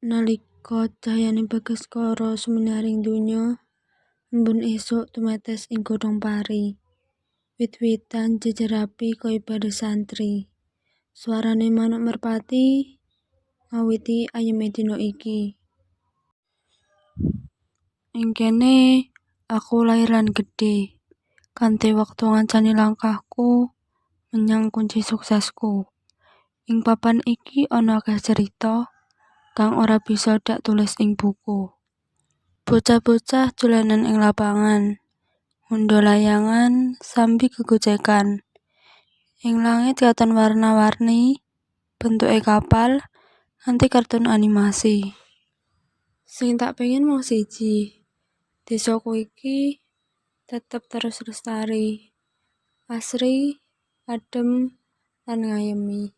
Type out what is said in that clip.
Nalika cahyane bagaskara suminaring donya, embun esuk tumetes ing godhong pari. Wit-witan jejer rapi kaya baris santri. Swarane manuk merpati ngawiti ayeme dina iki. Ing kene aku lair lan gedhe, kanthi wektu ngancani langkahku menyang kunci suksesku. Ing papan iki ana akeh cerita kang ora bisa dak tulis ing buku. Bocah-bocah dolanan ing lapangan, ngundha layangan sambi gegojekan. Ing langit katon warna-warni, bentuke kapal nganti kartun animasi. Sing tak pengen mung siji, desaku iki tetep terus lestari, asri, adem, lan ngayemi.